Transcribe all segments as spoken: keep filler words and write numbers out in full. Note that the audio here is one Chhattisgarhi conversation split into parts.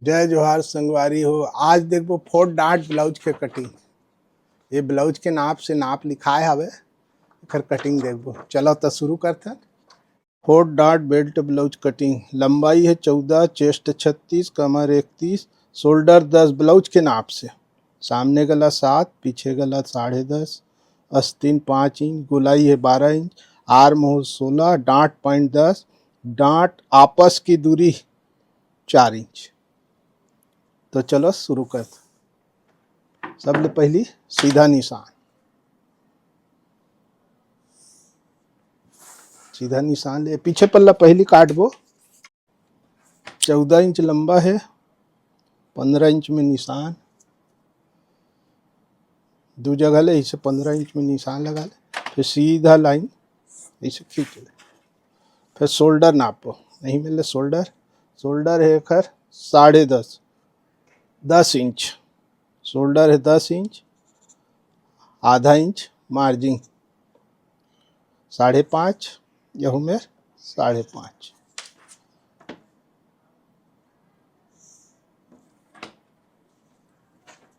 जय जोहार संगवारी हो, आज देखबो फोर डार्ट ब्लाउज के कटिंग। ये ब्लाउज के नाप से नाप लिखाए हवे, एकर कटिंग देखबो। चलो त शुरू करथन। फोर डार्ट बेल्ट ब्लाउज कटिंग, लंबाई है चौदह, चेस्ट छत्तीस, कमर इकतीस, शोल्डर दस ब्लाउज के नाप से। सामने गला सात, पीछे गला साढ़े दस, अस्तीन पाँच इंच, गोलाई है बारह इंच, आर्म होल सोलह, डार्ट पॉइंट दस, डार्ट आपस की दूरी चार इंच। तो चलो शुरू कर। सबले पहली सीधा निशान, सीधा निशान ले, पीछे पल्ला पहली काटबो। चौदह इंच लंबा है, पंद्रह इंच में निशान, दो जगह ले इसे पंद्रह इंच में निशान लगा ले, फिर सीधा लाइन इसे खींच ले, फिर शोल्डर नापो। नहीं मिले शोल्डर, शोल्डर है एकर साढ़े दस, दस इंच शोल्डर है, दस इंच, आधा इंच मार्जिन, साढ़े पाँच, यहू मेर साढ़े पाँच।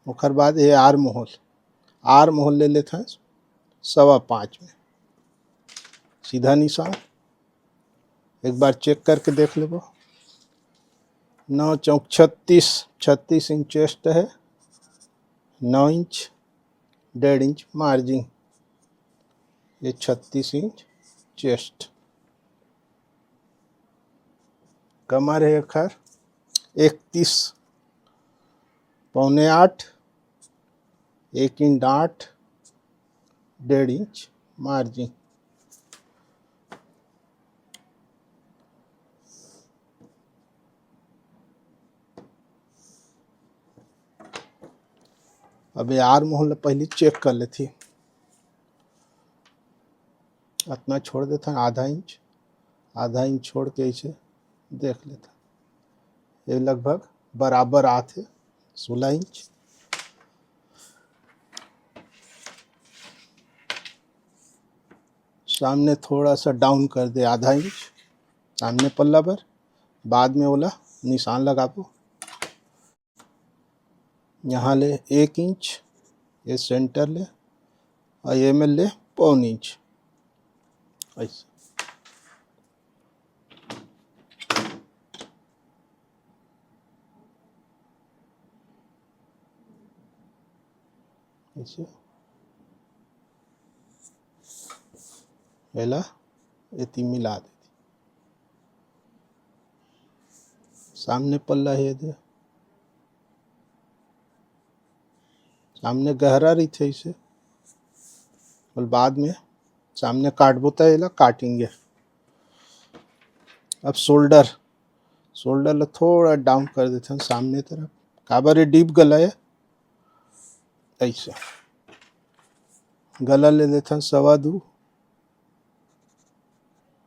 ओकर बाद ये आर्म होल, आर्म होल ले लेथन सवा पाँच में, सीधा निशान। एक बार चेक करके देख लेबो। नौ चौक छत्तीस, छत्तीस इंच चेस्ट है, नौ इंच, डेढ़ इंच मार्जिन, ये छत्तीस इंच चेस्ट। कमर है एकर इकतीस, पौने आठ, एक इंच डार्ट, डेढ़ इंच मार्जिन। अब ये आर्म होल पहले चेक कर लेथी, अतना छोड़ देथन आधा इंच, आधा इंच छोड़ के इसे देख लेथन, ये लगभग बराबर आथे सोलह इंच। सामने थोड़ा सा डाउन कर दे, आधा इंच सामने पल्ला बर, बाद में ओला निशान लगाबो। यहाँ ले एक इंच ये सेंटर ले, और ये में ले पौन इंच ऐसे। ऐसे एला एती मिला देती। सामने पल्ला हे दे, सामने गहरा रहिथे इसे, और बाद में सामने काटबो त एला काटेंगे। अब शोल्डर, शोल्डर ला थोड़ा डाउन कर देथन सामने तरफ, काबर ये डीप गला है। ऐसे गला ले लेथन सवा दू,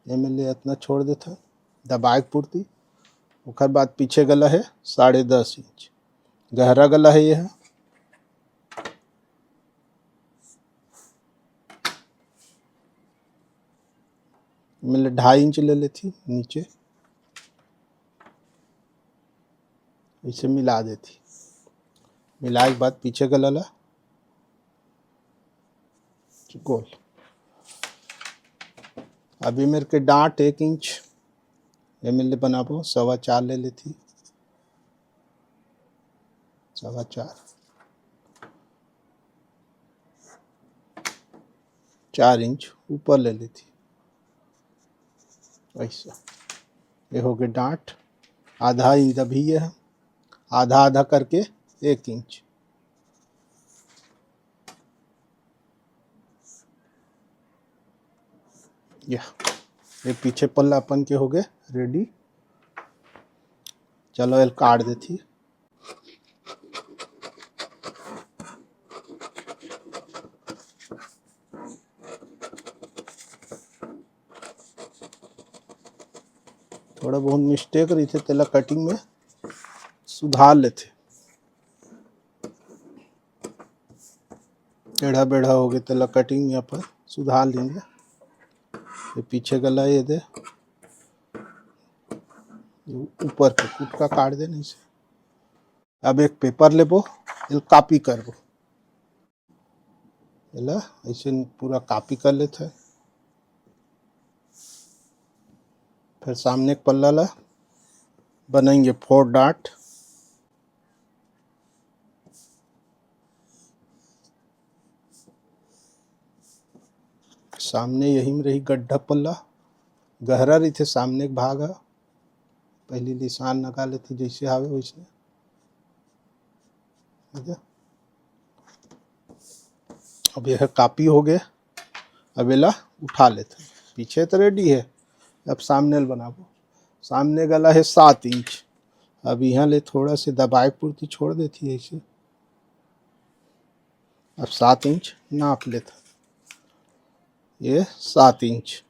एमे ले अतना छोड़ देथन दबाए के पूर्ति। ओकर बाद पीछे गला है साढ़े दस इंच, गहरा गला है ये है। एमे ले ढाई इंच ले लेथी नीचे, इसे मिला देथी। मिलाए के बाद पीछे गला ला गोल। अभी मेरे के डांट एक इंच एमे ले बनाबो, सवा चार ले लेथी, सवा चार, चार इंच ऊपर ले लेथी। ऐसा ये हो गए डांट, आधा इंच अभी ये है, आधा आधा करके एक इंच। या ये पीछे पल्ला अपन के हो गए रेडी। चलो एल काट देथी। थोड़ा बहुत मिस्टेक रहिथे तेला कटिंग में सुधार लेथे। टेढ़ा बेढ़ा हो गए तेला कटिंग में अपन सुधार लेंगे। ये पीछे गला ये दे, ऊपर के कुटका काट दे नहीं से। अब एक पेपर लेबो, एला कॉपी करबो। एला अइसे पूरा कॉपी कर लेथे। फिर सामने के पल्ला ला बनाएंगे फोर डॉट। सामने यही में रही गड्ढा पल्ला, गहरा रहिथे सामने के भाग ह। पहली निशान लगा लेथे जैसे हावे वैसे, ठीक है। अब यह कॉपी हो गया, अब एला उठा लेथे। पीछे तो रेडी है, अब सामने ल बनाबो। सामने गला है सात इंच। अब यहाँ ले थोड़ा से दबाए पुरती छोड़ देथी ऐसे। अब सात इंच नाप लेथे, ये सात इंच।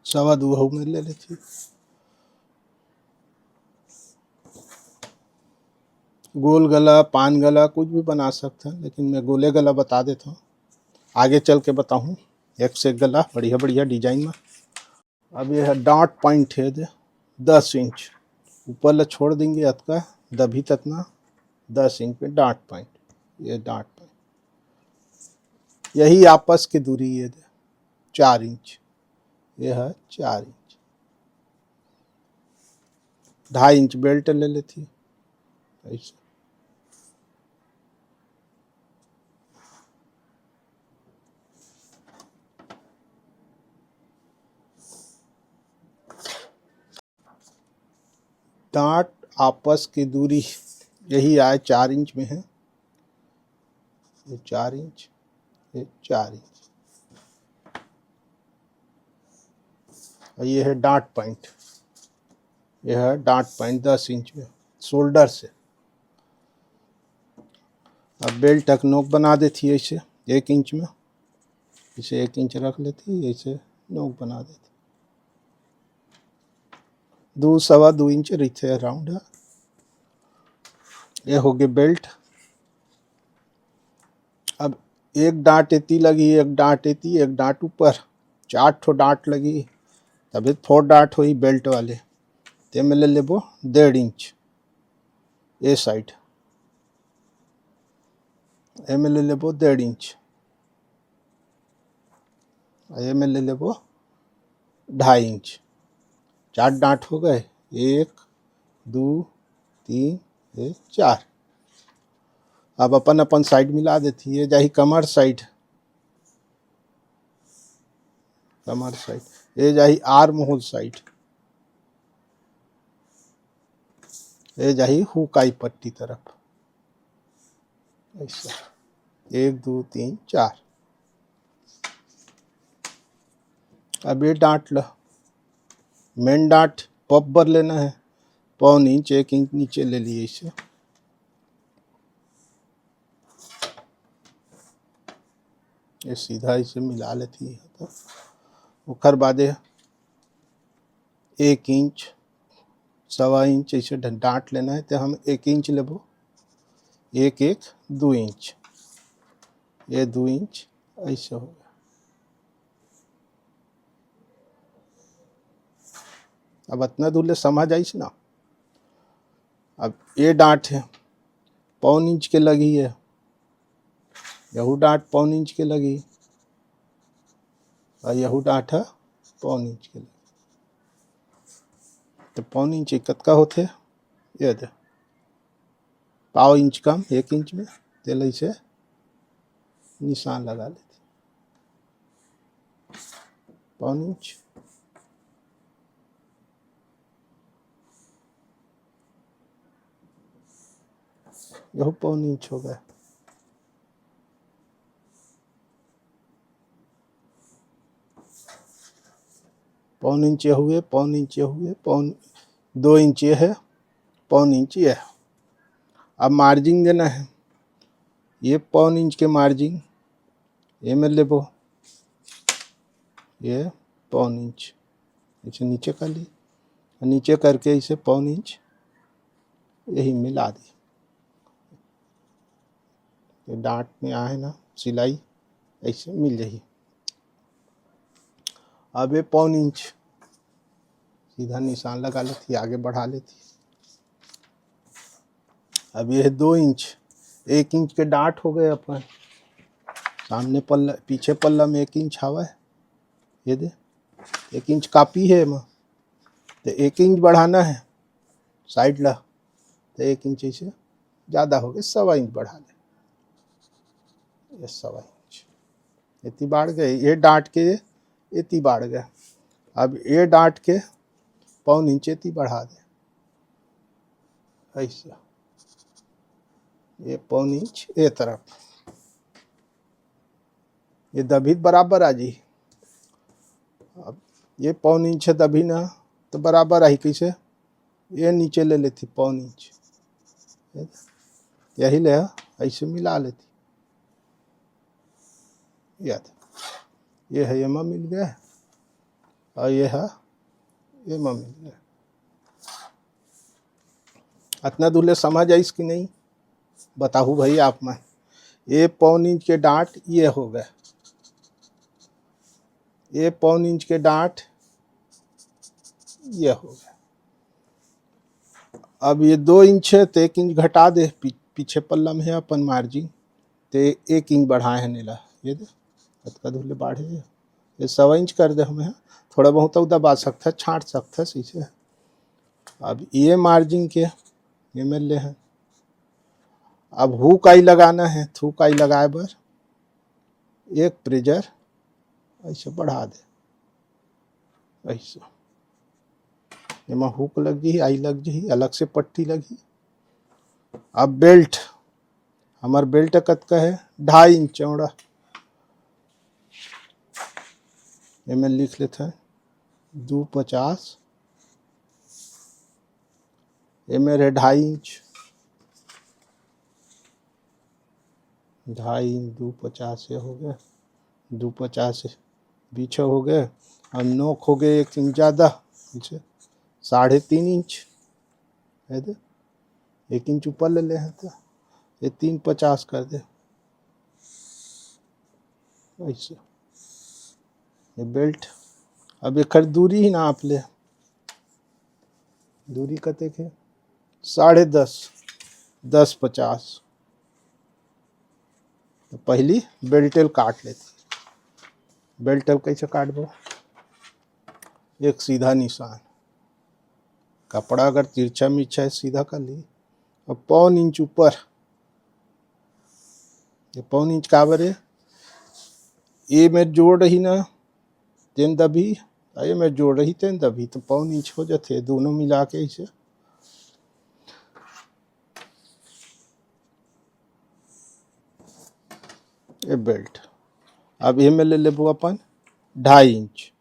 सवा दू हऊ में ले लेथी। गोल गला, पान गला, कुछ भी बना सकते हैं, लेकिन मैं गोले गला बता देता हूँ। आगे चल के बताऊँ एक से एक गला बढ़िया बढ़िया डिजाइन में। अब ये है डॉट पॉइंट है दे, दस इंच ऊपर ला छोड़ देंगे, अतका दबी ततना दस इंच में डॉट पॉइंट, ये डॉट पॉइंट, यही आपस की दूरी ये दे चार इंच, ये है चार इंच। ढाई इंच बेल्ट ले लेथी ऐसे। डांट आपस की दूरी यही आए चार इंच में है, ये चार इंच, ये चार इंच। और ये है डांट पॉइंट, ये है डांट पॉइंट दस इंच में शोल्डर से। अब बेल्ट तक नोक बना देथी ऐसे एक इंच में, इसे एक इंच रख लेथी, ऐसे नोक बना देथी। दू सवा दू इंच रहिथे राउंड ह। ये होगे बेल्ट। अब एक डांट एती लगी, एक डांट एती, एक डांट ऊपर, चार ठो डांट लगी, तभी फोर डांट होई बेल्ट वाले। ते में ले लेबो डेढ़ इंच, ए साइड, ए में ले लेबो डेढ़ इंच, ए में ले लेबो ढाई इंच। चार डांट हो गए, एक, दू, तीन, ये चार। अब अपन अपन साइड मिला देथी, ये जाही कमर साइड, कमर साइड, ये जाही आर्म होल साइड, ये जाही हुकाई पट्टी तरफ। ऐसा एक, दू, तीन, चार। अब ये डांट ला, मेन डांट पप बर लेना है, पौन इंच, एक इंच नीचे ले लिए इसे। ये सीधा इसे मिला लेथी है। तो ओकर बादे एक इंच, सवा इंच ऐसे ड-, डांट लेना है, तो हम एक इंच लेबो, एक, एक, दू इंच, ये दू इंच ऐसे हो गया। अब इतना दूर ले समझ आइस ना। अब ये डांट है, पौन इंच के लगी है, यहू डांट पौन इंच के लगी, और यहू डांट है पौन इंच के लगी। तो पौन इंच कतका होथे? ये दे, पाव इंच कम, एक इंच में, तेल ऐसे निशान लगा लेथे। पौन इंच, यहू पौन इंच हो गया। पौन इंच ये हुए, पौन इंच ये हुए, पौन, दो इंच ये है, पौन इंच ये है। अब मार्जिन देना है, ये पौन इंच के मार्जिन, ये में लेबो, ये पौन इंच, इसे नीचे कर ली, नीचे करके इसे पौन इंच यही मिला दी। ये डांट में आए ना सिलाई, ऐसे मिल जाही। अब ये पौन इंच सीधा निशान लगा लेती, आगे बढ़ा लेती। अब ये दो इंच, एक इंच के डांट हो गए अपन। सामने पल्ला, पीछे पल्ला में एक इंच हवा है, ये दे, एक इंच कापी है एमा, तो एक इंच बढ़ाना है साइड ला, तो एक इंच ऐसे ज़्यादा हो गए, सवा इंच बढ़ा ले, ये सवा इंच। एती बाढ़ गए, ये डांट के एती बाढ़ गए। अब ये डांट के पौन इंच एती बढ़ा दे, ऐसा, ये पौन इंच ये तरफ, ये दबी त बराबर आ जी। अब ये पौन इंच है दबी ना, तो बराबर आई कैसे? ये नीचे ले लेती पौन इंच, यही ले ऐसे मिला लेती। याद, ये है एमा मिल गया, और ये है एमा मिल गया। अतना दूर ले समझ आइस कि नहीं, बताहू भाई आप मन। ये पौन इंच के डांट ये हो गए, ये पौन इंच के डांट ये हो गए। अब ये दो इंच है तो एक इंच घटा दे, पी-, पीछे पल्ला में है अपन मार्जिन, ते एक इंच बढ़ाए हैं नीला, ये दे, अतका दूर ले बाढ़े है, ये सवा इंच कर दे हमें, थोड़ा बहुत तो दबा सकता है, छांट सकता है इसे। अब ये मार्जिन के ये मिल ले है। अब हुक आई लगाना है, हुक आई लगाए बर एक प्रेजर ऐसे बढ़ा दे, ऐसे, एमा हुक लग जी, आई लग जी, अलग से पट्टी लगी। अब बेल्ट, हमार बेल्ट कतका है? ढाई इंच चौड़ा। एमे लिख लेते हैं दो पचास, एमे रहे ढाई इंच, ढाई इंच दो पचास ये हो गए, दो पचास पीछे हो गए, और नोक हो गए एक इंच ज़्यादा, पीछे साढ़े तीन इंच है दे, एक इंच ऊपर ले ले हैं तो ये तीन पचास कर दे ऐसे। ये बेल्ट, अब एकर दूरी ही नाप ले, दूरी कते के? साढ़े दस, दस पचास। तो पहली बेल्ट ल काट लेते। बेल्ट ल कैसे काटबो? एक सीधा निशान, कपड़ा अगर तिरछा मिर्छा है सीधा कर ली, अब पौन इंच ऊपर, ये पौन इंच काबर है? ये में जोड़ रही ना, तेन दबी, आ ये में जोड़ रही, तेन दबी, तो पौन इंच हो जाते दोनों मिला के इसे। ये बेल्ट, अब ये में ले लेबो अपन ढाई इंच,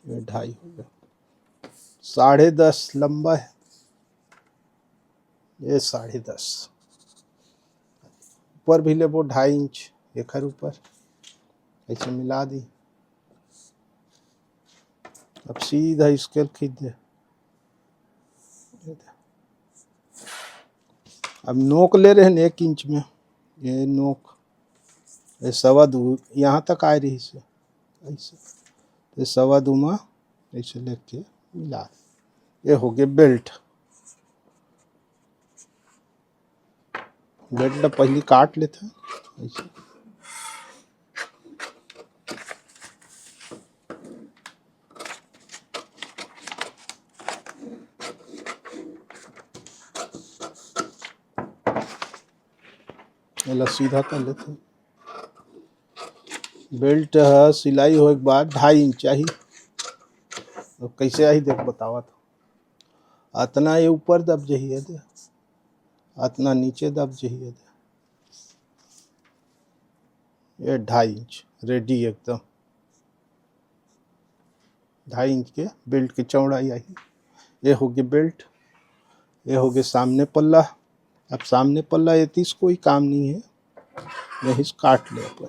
ये ढाई हो गया, साढ़े दस लंबा है, ये साढ़े दस। ऊपर भी लेबो ढाई इंच, एकर ऊपर ऐसे मिला दी। अब सीधा स्केल खींच दे। अब नोक ले रहे हैं एक इंच में, ये नोक, ये सवा दो यहाँ तक आए रही से, ऐसे, ये सवा दो में ऐसे लेके मिला दे। ये हो गए बेल्ट। बेल्ट ला पहली काट लेते हैं ऐसे। एला सीधा कर लेते हैं। बेल्ट ह सिलाई होए के बाद ढाई इंच आही। अब कैसे आही देख बतावत हूँ। अतना ये ऊपर दब जही है दे, अतना नीचे दब जही है दे। ये ढाई इंच रेडी एकदम, ढाई इंच के बेल्ट के चौड़ाई आही। ये हो गए बेल्ट, ये हो गए सामने पल्ला। अब सामने पल्ला ये तीस कोई काम नहीं है, यही से काट ले अपन।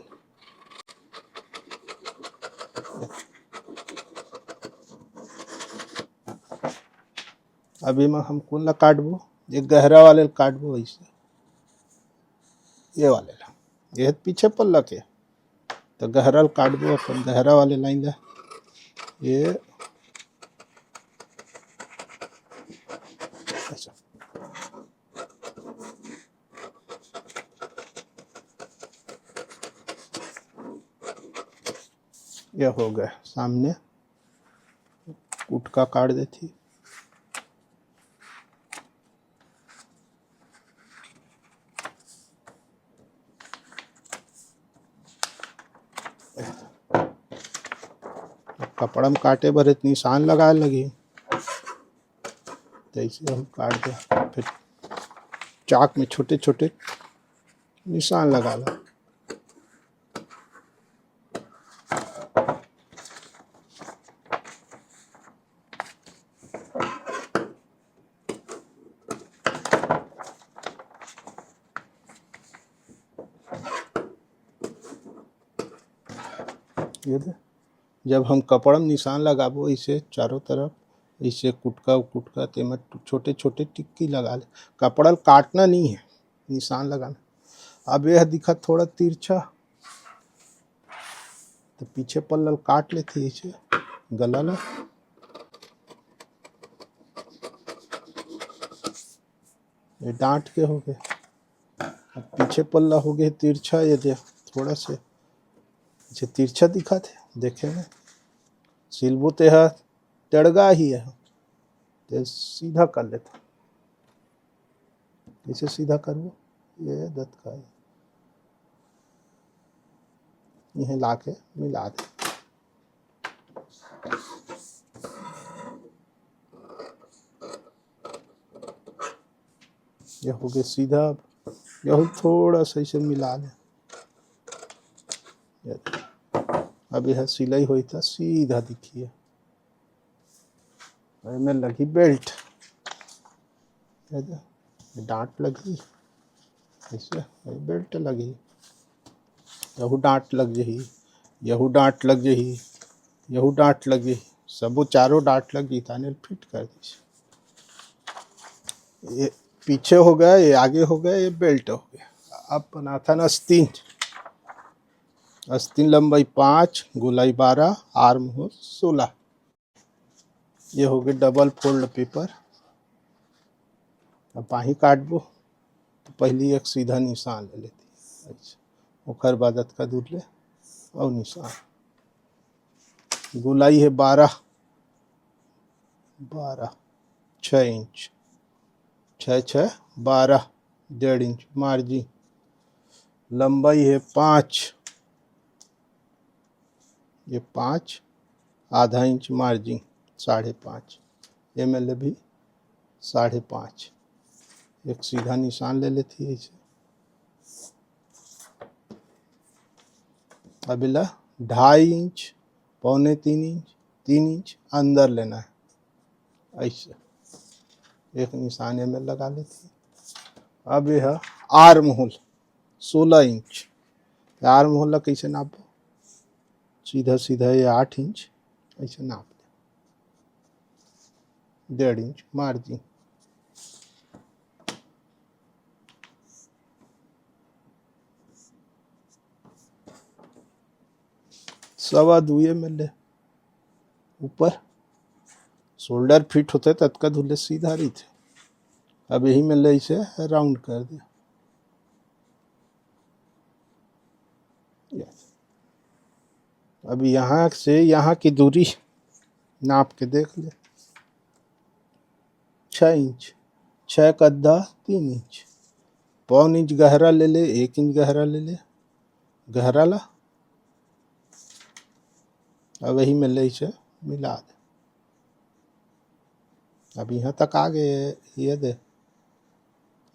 अब एमा हम कौन ला काटबो? ये गहरा वाले ला काटबो, ऐसे ये वाले ला, ये पीछे पल्ला के, तो गहरा ला काटबो अपन, गहरा वाले लाइन ला। ये अच्छा, ये हो गया सामने, कुटका काट देती। कपड़ा में काटे बर निशान लगाए लगी, तैसे हम काट दे, फिर चाक में छोटे छोटे निशान लगा ला। ये दे, जब हम कपड़ा में निशान लगाबो, इसे चारों तरफ, इसे कुटका कुटका, तेमा छोटे छोटे टिक्की लगा ले। कपड़ा ल काटना नहीं है, निशान लगाना। अब यह दिखत थोड़ा तिरछा, तो पीछे पल्ला ल काट लेते इसे, गला ला। ये डांट के हो गए। अब पीछे पल्ला हो गए तिरछा, ये देख, थोड़ा से जे तिरछा दिखत हे, देखे में सिलबो ते ह टेड़गा ही है, ते सीधा कर लेता। कैसे सीधा करबो? ये दतका है, इहे लाके मिला दे। ये हो गया सीधा। अब यहू थोड़ा सा इसे मिला ले। ये, अब यह सिलाई होई था, सीधा दिखिए, एमे लगी बेल्ट, ये दे, ये डांट लगी, ऐसे ये बेल्ट लगी, यहू डांट लग जही, यहू डांट लग जही, यहू डांट लग जही, सबो चारों डांट लग जही, ताने फिट कर दी। ये पीछे हो गया, ये आगे हो गया, ये बेल्ट हो गया। अब बनाथन आस्तीन। आस्तीन लंबाई पाँच, गोलाई बारह, आर्म होल सोलह। ये हो गए डबल फोल्ड पेपर। अब बाही काटबो तो पहली एक सीधा निशान ले लेती, अच्छा, ओकर बाद अतका दूर ले और निशान। गोलाई है बारह, बारह, छः इंच, छः छः बारह, डेढ़ इंच मार्जिन। लंबाई है पाँच, ये पाँच, आधा इंच मार्जिन, साढ़े पाँच, एमे ले भी साढ़े पाँच। एक सीधा निशान ले लेती है इसे। अब एला ढाई इंच, पौने तीन इंच, तीन इंच अंदर लेना है, ऐसे एक निशान एमे लगा लेती है। अब यह आर्म होल सोलह इंच, आर्म होल ला कैसे नापबो? सीधा सीधा ये आठ इंच ऐसे नाप ले, डेढ़ इंच मार्जिन। सवा दुए में ले ऊपर शोल्डर फिट होते, ततका धुले सीधा रहिथे। अब यही में ले इसे राउंड कर दे। यस। अब यहाँ से यहाँ की दूरी नाप के देख ले, छः इंच, छः कद्दा तीन इंच, पौन इंच गहरा ले ले, एक इंच गहरा ले ले, गहरा ला। अब यही में ले इसे मिला दे। अब यहाँ तक आ गए, ये दे।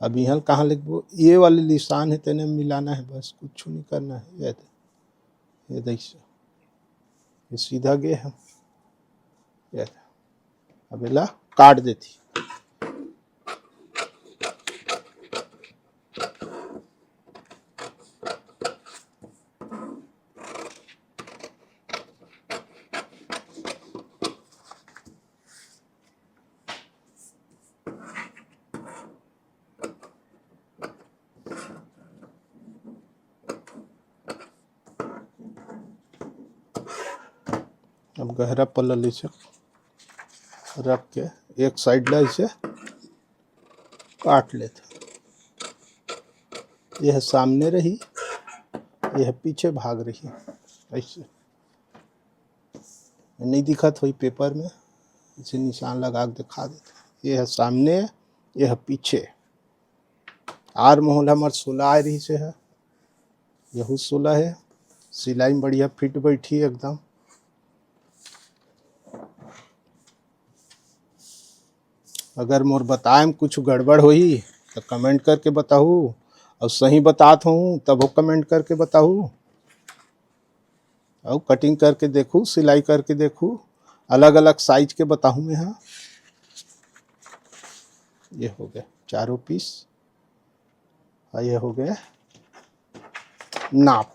अब यहाँ कहाँ लिखबो? ये वाले निशान है, तेने मिलाना है बस, कुछ नहीं करना है। ये दे, ये दे इसे। ये सीधा गए हम। ये दे। अब एला काट देती। अब गहरा पल्ला ले से रख के एक साइड ला इसे काट लेथन। ये ह सामने रही, ये ह पीछे भाग रही, ऐसे। नहीं दिखत होई पेपर में, इसे निशान लगा के दिखा देते। ये ह सामने, ये ह पीछे। आर्म होल हमर सोला आए रही से है, यहू सोला है। सिलाई में बढ़िया फिट बैठी एकदम। अगर मोर बताए में कुछ गड़बड़ होही तो कमेंट करके बताहू, और सही बतात हूँ तब कमेंट करके बताहू। और कटिंग करके देखू, सिलाई करके देखू, अलग अलग साइज के बताहूँ मैं। हाँ, ये हो गए चारों पीस, और ये हो गए नाप।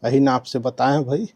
यही नाप से बताए हैं भाई,